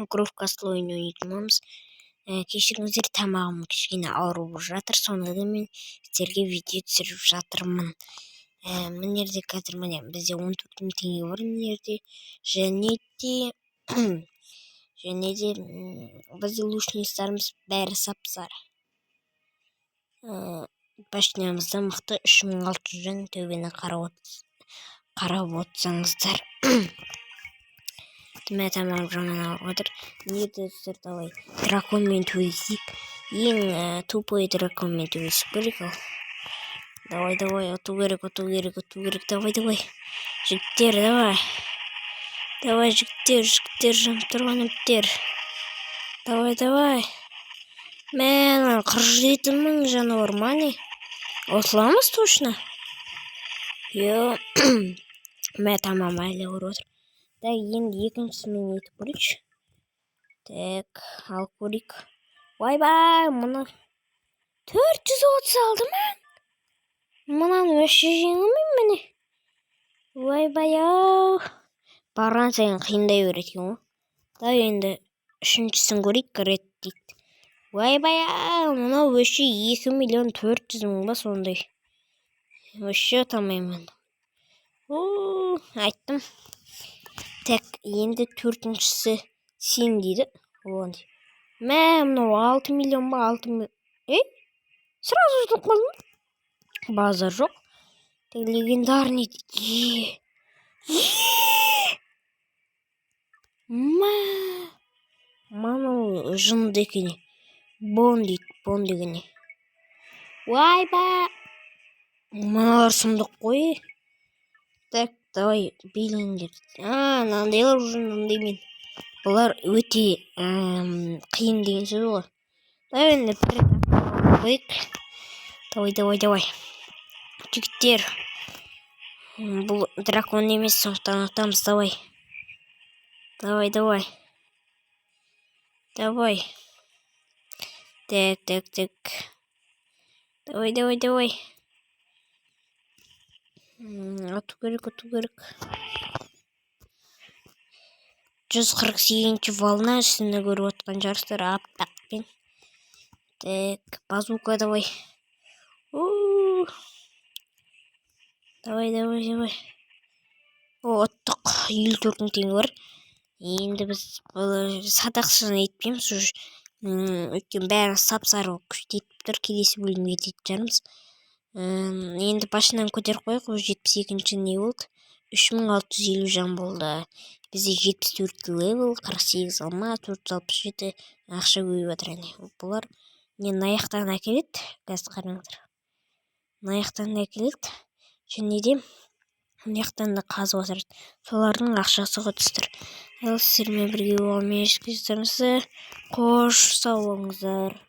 Гроув Кастл ойын ойнайтын боламыз. Кешіріңіздер, тамағым кішкене ауырып жатыр, сонда да мен сіздерге видео түсіріп жатырмын. Мына жерде қазір, міне, бізде 14 000 теңге бар мына жерде. Және де бізде лучницаларымыз бәрі сап сары. Башнямызда мықты 3600 жан, төбені қарап отырсаңыздар. Мә, тамағым жаман ауырып жатыр. Не, достар, давай драконмен төбелесейік. Ең тупой драконмен төбелесіп көрейік. Ал, давай, давай, ұту керек, ұту керек, ұту керек. Давай, давай, жігіттер, давай, давай, жігіттер, жігіттер, жанып тұрған үміттер, давай, давай. Мә, мына 47 000 жаны бар ма, не? Ұтыламыз точно. Е, мә, тамағым әлі ауырып отыр. Так, енді екіншісімен нетіп көрейікші. Так, алып көрейік. Ойбай, мұны 436 ма? Мынаны вообще жеңе алмаймын, міне. Ойбай ау, барған сайын қиындай береді екен ғой. Давай, енді үшіншісін көрейік. Ред дейді. Ойбай ау, мынау вообще 2 400 000 ба, сондай. Вообще ұта алмаймын, айттым. Так, енді төртіншісі сен дейді. Оған мә, мынау 6 миллион ба, 6. Ей, сразу ұтылып қалдым, базар жоқ. Так, легендарный дейді. Е, мә, мынау жынды екен. Бон дейді. Бон деген не? Ойбай, мыналар сұмдық қой. Так, давай, билеңдер. А, мынандайлар уже, мынандаймен бұлар өте қиын деген сөз ғой. Давай, енді бір қояйық. Давай, давай, давай, жігіттер. Бұл дракон емес, сондықтан ұтамыз. Давай, давай, давай, давай. Так, так, так, давай, давай, давай. Ату керек, ұту керек. 148-ші волна үстінде көріп отқан жарыстар аппақпен. Так, базука, давай. У, давай, давай, давай. О, ұттық, 54 000 теңге бар. Енді біз бұл садақшыны етпейміз уже, өйткені бәрі сап сары болып күшті тұр. Келесі бөлімге кететін шығармыз. Енді башынан көтеріп қояйық. Уже 72-ші не болды? 3650 жан болды. Бізде 74 левел, 48 алма, 467 ақша көбейіп жатыр. Әне, бұлар не, мына жақтан әкеледі. Қазір қараңыздар, мына жақтан да әкеледі және де мына жақтан да қазып отырады. Солардың ақшасы ғой, достар. Ал сіздермен бірге болған мен, қош сау болыңыздар.